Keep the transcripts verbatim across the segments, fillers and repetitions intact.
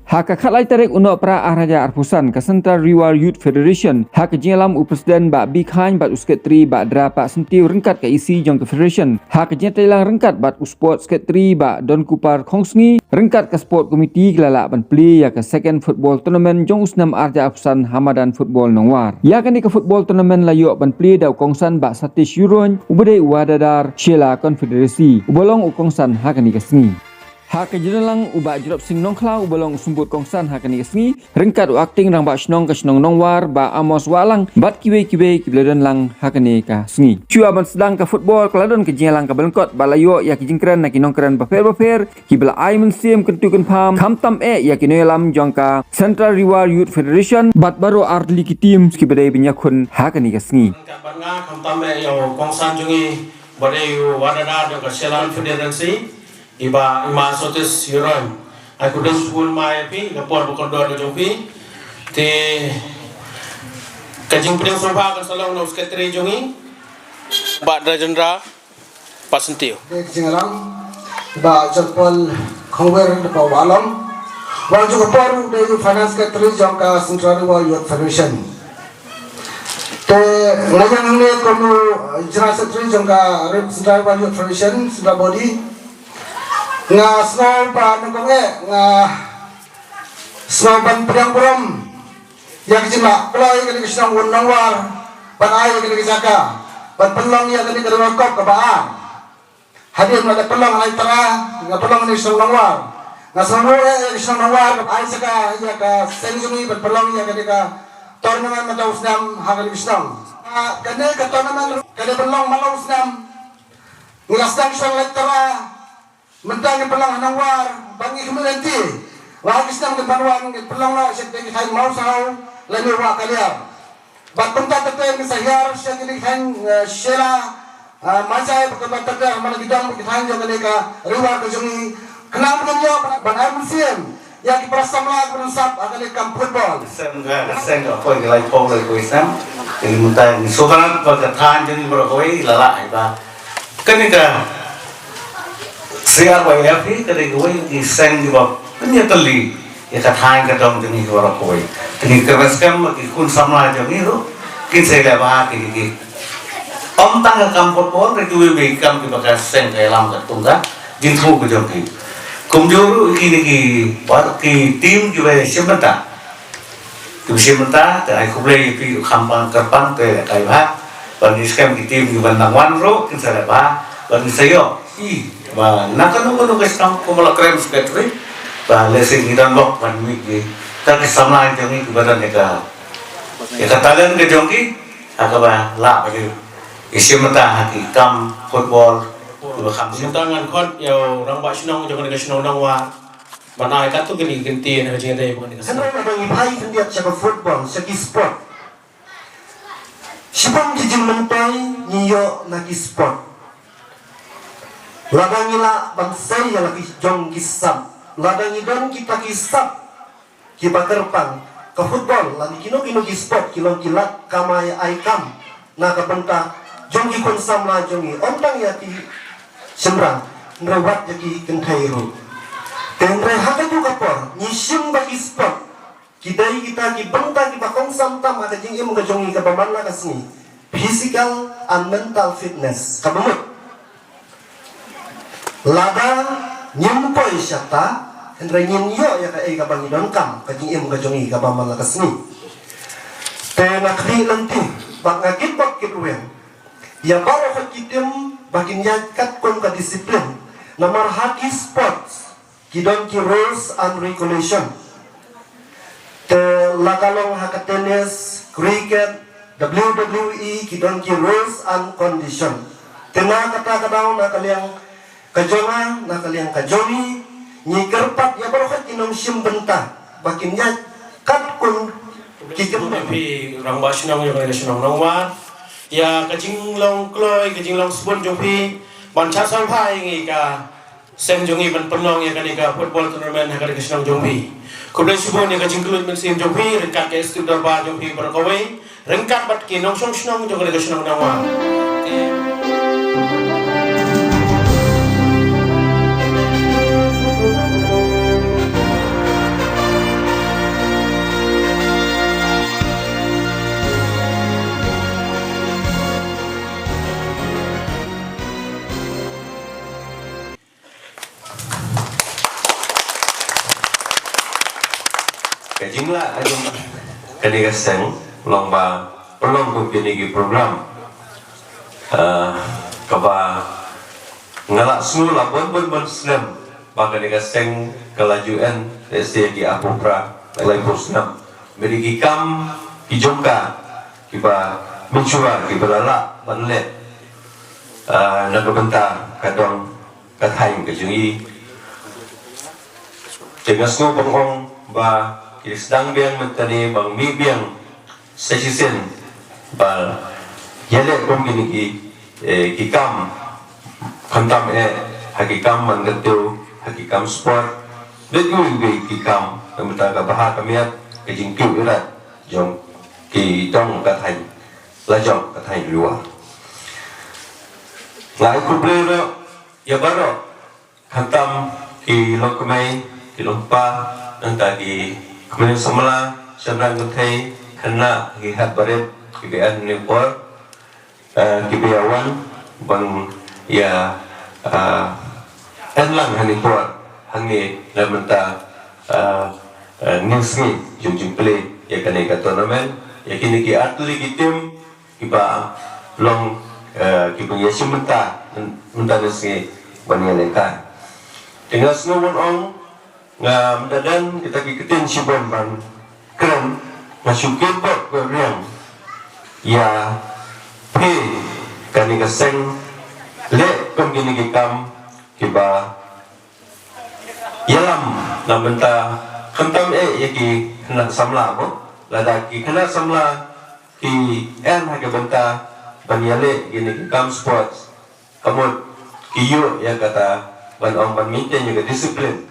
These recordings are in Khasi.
Ha ka khatlai tarik u Nohprah arhajar arphew san, ka Central Ri War Youth Federation, ha ka jingïalam u President Bah Bikhain bad u Secretary Bah Dra Pah Syntiew ryngkat ka E C jong ka Federation, ha ka jingïatreilang ryngkat bad u Sport Secretary Bah Donkupar Khongsngi, ryngkat ka Sport Committee ki la lah ban plie ïa ka second football tournament jong u snem arhajar arphew san ha madan football Nongwar. Ïa kane ka football tournament la ïoh ban plie da u kongsan Bah Satish Yurong, uba dei u Wadadar Shella Confederacy, uba long u kongsan ha kane ka sngi. Ha ka jingdon lang u Bah Jrop Sing Nongkhlaw, uba long u symbud kongsan ha kane ka sngi, ryngkat u Acting Rangbah Shnong ka shnong Nongwar Bah Amos Wahlang, bad kiwei kiwei kiba la don lang ha kane ka sngi. Shuwa ban sdang ka football ka la don ka jingïalang kaba lyngkot bad la ïoh ïa ki jingkren na ki nongkren bapher bapher, kiba la ai mynsiem kyntu kynpham, khamtam eh ïa ki nongïalam jong ka Central Ri War Youth Federation bad baroh artylli ki team kiba dei ban ïakhun ha kane ka sngi. Bad nga khamtam eh ïa u kongsan jong ngi ba dei u Wadadar jong ka Shella Confederacy, i Bah, i Ma Satish Yurong. Ai khublei shibun Ma ïa phi, ka por ba kordor ka jong phi. Te ka jingpdiang sngewbha kan sa long na u Secretary jong ngi, Bah Rajendra Pah Syntiew. Dei ka jingïalang Bah John Paul Khongwir, Bah Walong. Wang jong ka por u dei u Finance Secretary jong ka Central Ri War Youth Federation. Te nga ïeng hangne kum u General Secretary jong ka Central Ri War Youth Federation, Central Body. Nga sngew ba nyngkong eh nga sngew ban pdiang burom ïa ka jinglah kloi ïa kane ka shnong Nongwar ban ai ïa kane ka jaka ban pynlong ïa kane ka Ri War Cup kaba ar. Hadien ba la pynlong ha Laitara, nga pynlong ha kane ka shnong Nongwar. Nga sngew eh ïa ka shnong Nongwar kaba ai jaka ïa ka seng jong ngi ban pynlong ïa kane ka tournament mynta u snem ha kane ka shnong. Ah, kane ka tournament ka dei pynlong man la u snem. Ngi la sdang sha Laitara. Mynta ngi pynlong ha Nongwar, ba ngi khmih lynti. Ba ha ki snem ki ban wan ngi pynlong noh sha ki thaiñ Mawsaw lane Wah Kaliar. Bad kumta te te ngi sa hiar sha ki thaiñ, eh, Shella, eh, Machai, bad kumta te te ha man la ki dong bad ki thaiñ jong kane ka Ri War ka jong ngi. Khnang ba ngin ïoh ban, ban ai mynsiem ïa ki para samla kiba don sap ha kane ka kam football. Seng ka, seng ka poi ki laiphew laiphew snem. Te ngi mynta ngi sngewtynnat ba ka thaiñ jong ngi baroh kawei la lah ïa ba kane ka C R Y F hi ka dei kawei ki seng kiba pynïatylli ïa ka thaiñ ka dong jong ngi baroh kawei. Te ngi kyrmen skhem ba ki khun samla jong ngi ruh kin sa ïaleh bha ki, ki, ki. Ym tang ka kam football, hynrei kiwei kiwei ki kam kiba ka seng ka ïalam ka tung ka jingthmu ka jong ki. Kumjuh ruh kine ki, ki team kiba shim bynta. Te ba shim bynta, te ai khublei ïa phi, kham pang kyrpang, te lehkai bha. Ban ngi skhem ki team kiban nang wan ruh kin sa leh bha. Ban ngi sa ïoh i ba na kano kano ka shnong, kumba la kren secretary, ba lehse ngi don bok ban mih ki, ka ki samla jong ngi kiba don ïa ka, ïa ka talent ka jong ki, ha kaba lah ba ki shim bynta ha ki kam football kiba kham shim. Mynta ngan khot ïa u rangbah shnong jong kane ka shnong Nongwar ban ai katto katne ki kyntien ha ka jingïadei bad kane ka shnong. Hynrei lada ngi phai khyndiat sha ka football, sha ki sport, shibun ki jingmyntoi ngi ïoh na ki sport. Lada ngi lah ban sei ïa la ki jong ki sap, lada ngi don kita ki sap kiba kyrpang, ka football lane kino kino ki sport ki long ki lad kamai ai kam na ka bynta jong ki khun samla jong ngi, ym tang ïa ki shynrang, hynrei wat ïa ki kynthei ruh. Te hynrei ha kajuh ka por ngi shim ba ki sport ki dei kita ki bynta kiba kongsan tam ha ka jingim ka jong ngi kaba man la ka sngi, physical and mental fitness. Kaba mut, lada ngim poi shata, hynrei ngin ïoh ïa kaei kaba ngi donkam ka jingim ka jong ngi kaba man la ka sngi. Te nga khmih lynti bad nga kit bok kit rwiang ïa baroh ki team ba kin ïaid katkum ka discipline. Namar ha ki sports ki don ki rules and regulation. Te la ka long ha ka tennis, cricket, W W E, ki don ki rules and condition. Te na kata ka daw, na ka liang ka jong nga, na ka liang ka jong ngi, ngi kyrpad ïa baroh ki nongshim bynta ba kin ïaid katkum ki kyrpad. Phi rangbah shnong jong ka shnong Nongwar, ïa ka jinglong kloi, ka jinglong sbun jong phi ban shah sngewbha ïa ngi ka seng jong ngi ban pynlong ïa kane ka football tournament ha kane ka shnong jong phi. Khublei shibun ïa ka jingkyllut mynsiem jong phi ryngkat ka Executive Dorbar jong phi baroh kawei, ryngkat bad ki nongshong shnong jong kane ka shnong Nongwar. Lah, kane ka seng long ba pynlong kum kine ki program, ah, kaba nga la sngew la bun bun bun snem ba kane ka seng ka la ju en, lehse ki arphew phra, laiphew snem. Mynta ki kam ki jong ka kiba mynshuwa kiba la lah ban leh, ah, na ka bynta ka dong ka thaiñ ka jong i. Te nga sngew ban ong ba ki sdang biang mynta ne, ban mih biang sa shisien ba ïaleh kum kine ki, eh, ki kam, khamtam eh ha ki kam man ka tiew, ha ki kam sport, bad kiwei kiwei ki kam, na ka bynta ka bha ka miat, ka jingkiew irat jong ki dong ka thaiñ, la jong ka thaiñ Riwar. Nga ai khublei ruh ïa baroh, khamtam ki longkmie, ki longkpa, nangta ki kmie samla, shynrang kynthei, khynnah, ki hep barit kiba ïa wan hangne por, eh, kiba ïa wan ban ïa, eh, ïalang hangne por hangne na ka bynta, eh, eh, ïing sngi jong jingplie ïa kane ka tournament, ïa kine ki artylli ki team kiba long, eh, kiba ïashim bynta mynta ne sngi ban ïalehkai. Te nga sngew ban ong, nga mynta don kita ki ktien shibun ban kren, nga shu kyrpad bad riang ïa phi kane ka seng, leh kum kine ki kam kiba ïalam na ka bynta, khamtam eh ïa ki khynnah samla mo, lada ki khynnah samla ki ïeng ha ka bynta ban ïaleh kine ki kam sports, ka mut ki ïoh ïa kata ban ong ban maintain ïa ka discipline.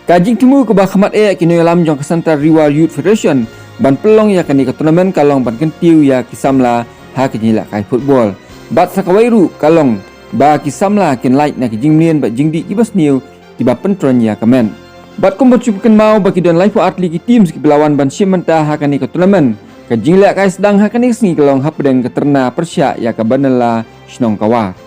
Ka jingthmu kaba khmat eh ki nongïalam jong ka Central Riwar Youth Federation ban pynlong ïa kane ka tournament ka long ban kyntiew ïa ki samla ha ka jingïalehkai football. Bad sa kawei ruh ka long ba ki samla kin lait na ki jingmlien bad jingdih kiba sniew kiba pyntreikam ïa ka met. Bad kumba shu pynkynmaw ba ki don laiphew artylli ki teams kiba la wan ban shim bynta ha kane ka tournament, ka jingïalehkai sdang ha kane ka sngi ka long hapdeng ka tyrna pyrshah ïa ka Banla Shnong Kawar.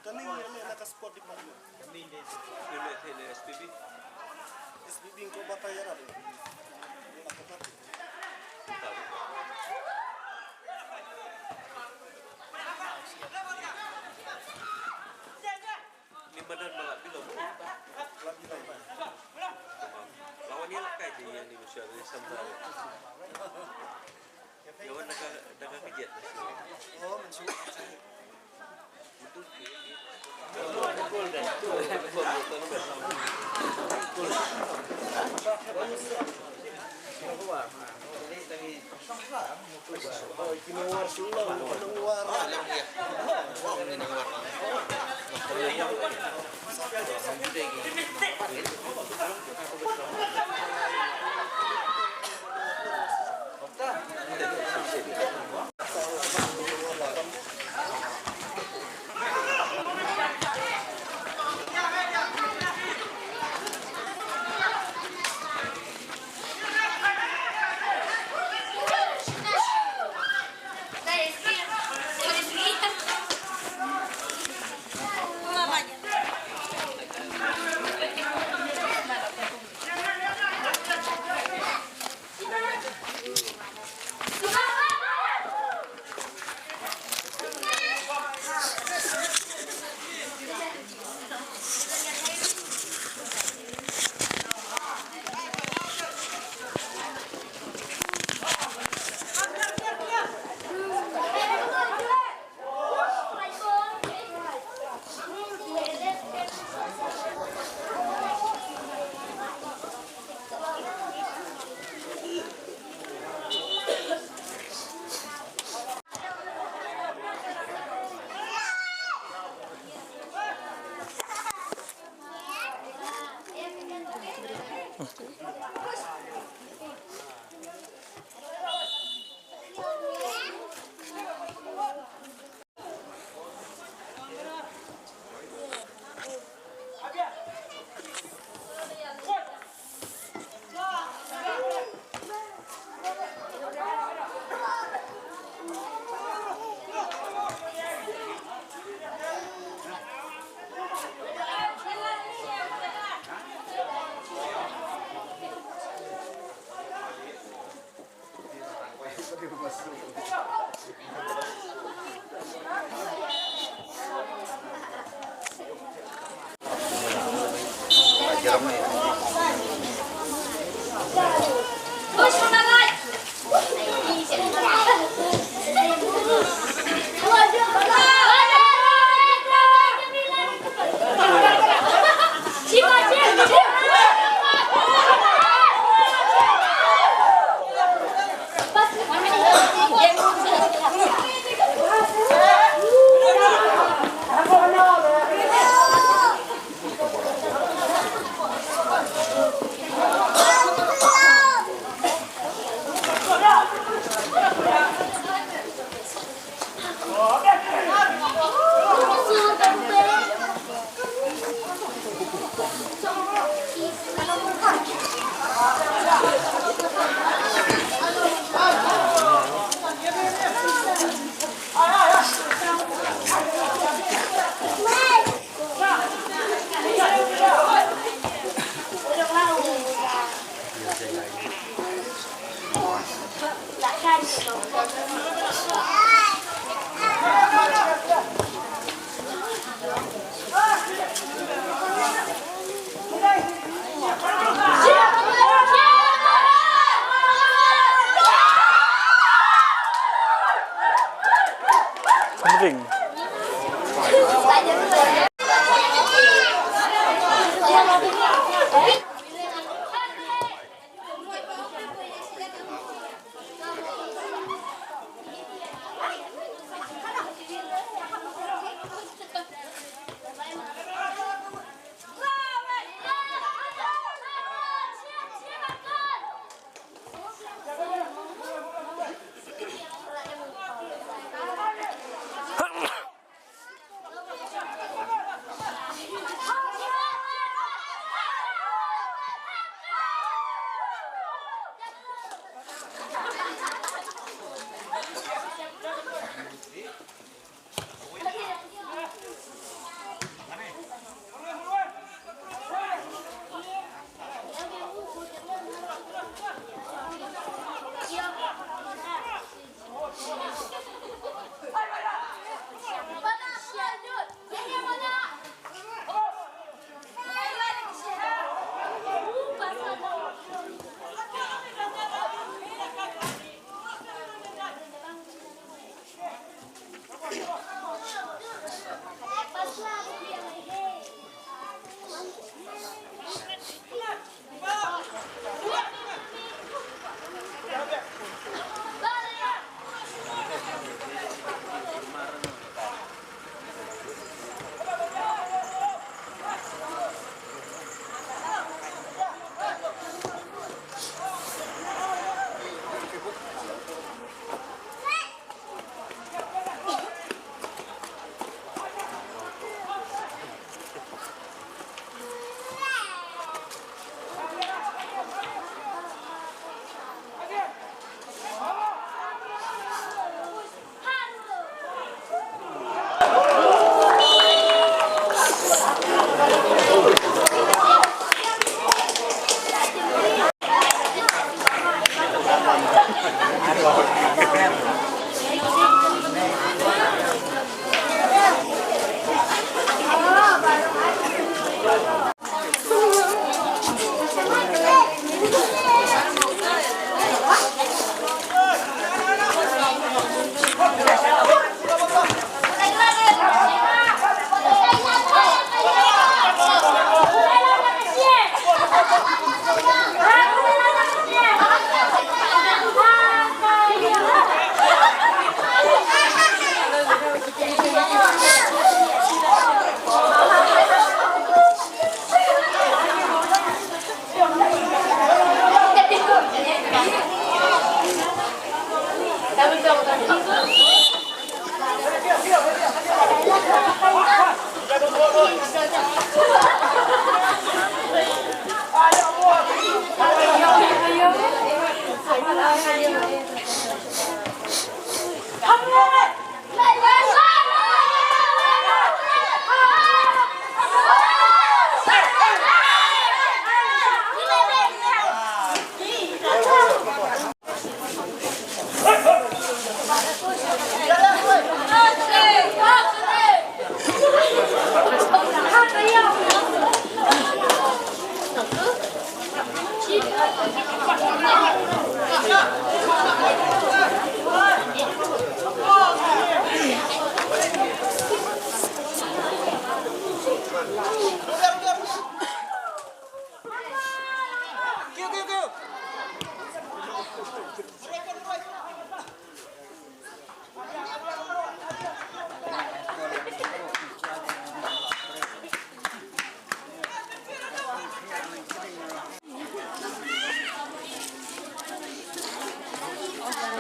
Tani ïaleh na ka sport department. Ïaleh te ïaleh S P B. S P B ko bata ïa ra. Ni madan ma la bilong. La bilong. La wan ïalehkai te ïa ni, masa ni sambar. Ïa wan da ka, da ka kjat. Oh, mynshwa. Ring.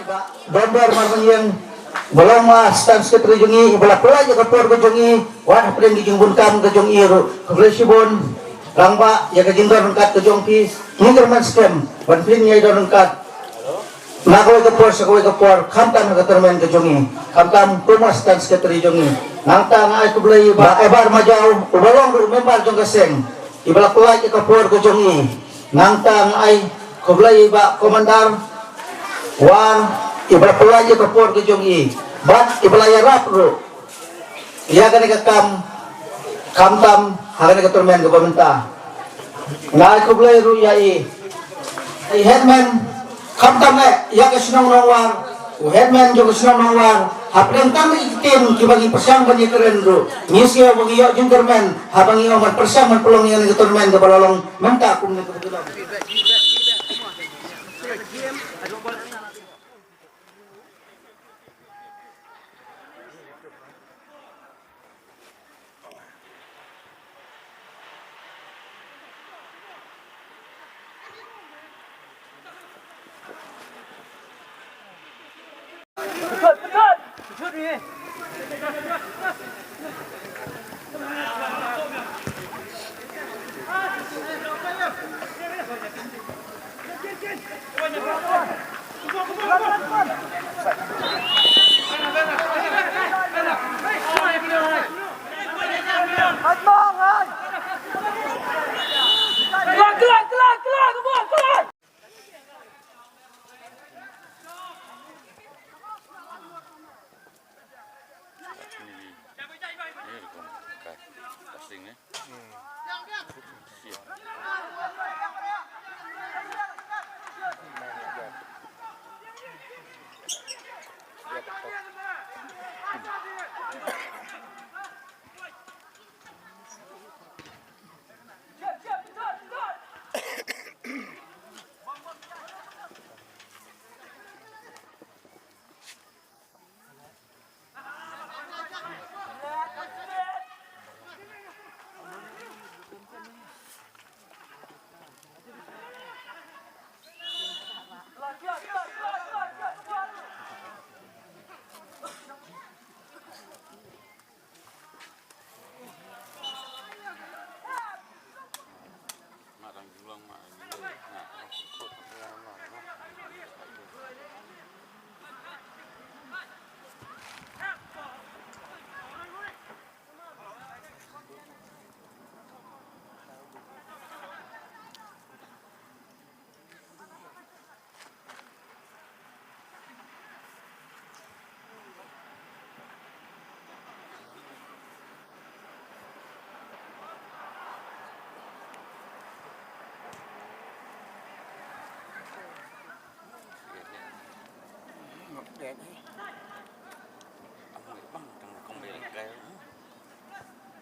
Don Bar Marmanyeng, ba long ma stand secretary jong i, i ba la pynlait ïa ka por ka jong i, wat hapdeng ki jingbun kam ka jong i ruh. Khublei shibun, rangbah, ïa ka jingdon ryngkat ka jong phi, ngi kyrmen skhem ban phin ïai don ryngkat na kawei ka por sha kawei ka por, khamtam ha ka tyrmen ka jong i, khamtam kum u stand secretary jong i. Nangta nga ai khublei ïa i Bah Ebar Majaw, u ba long ruh u member jong ka seng, i ba la pynlait ïa ka por ka jong i. Nangta nga ai khublei ïa i Bah Commander War, i ba la pynlait ïa ka por ka jong i bad i ba la ïarap ruh ïa kane ka kam, khamtam ha kane ka tyrmen kaba mynta. Nga ai khublei ruh ïa i, i headman, khamtam eh ïa ka shnong Nongwar, u headman jong ka shnong Nongwar, hapdeng tang ki ktien kiba ngi pyrshang ban ïakren ruh, ngi sngew ba ngi ïoh jingkyrmen haba ngi ong ban pyrshang ban pynlong ïa kane ka tyrmen kaba la long mynta kumne kaba ka long.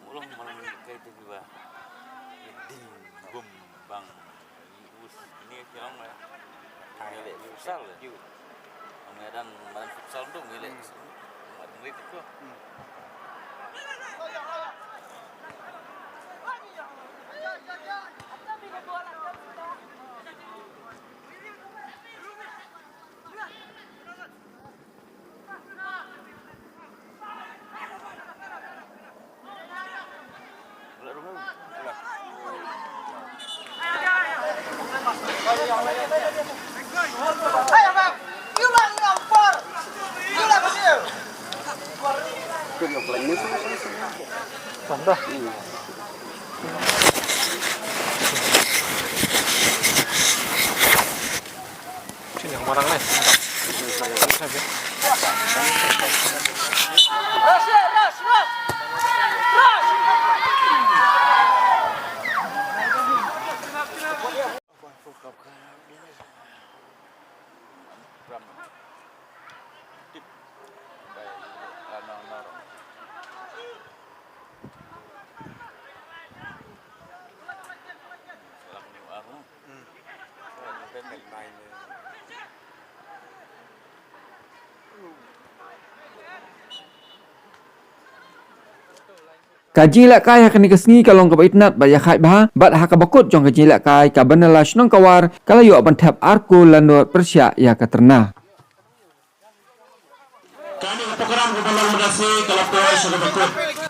Mulong malang kai te kiba. Ding bum bang. Us ni ki ong eh. Ngi leh futsal eh. Ong eh dan malang futsal tu ngi leh. Mat ngi tu. Sini, yang barang ni. Ka jingïalehkai ha kane ka sngi ka long kaba itynnad bad ïakhih bha, bad ha kaba kut jong ka jingïalehkai ka Bynriew Shnong Kawar ka la ïoh ban thep ar kol lano pyrshah ïa ka tyrna. Ka long mynta shi ka la poi sha kaba kut.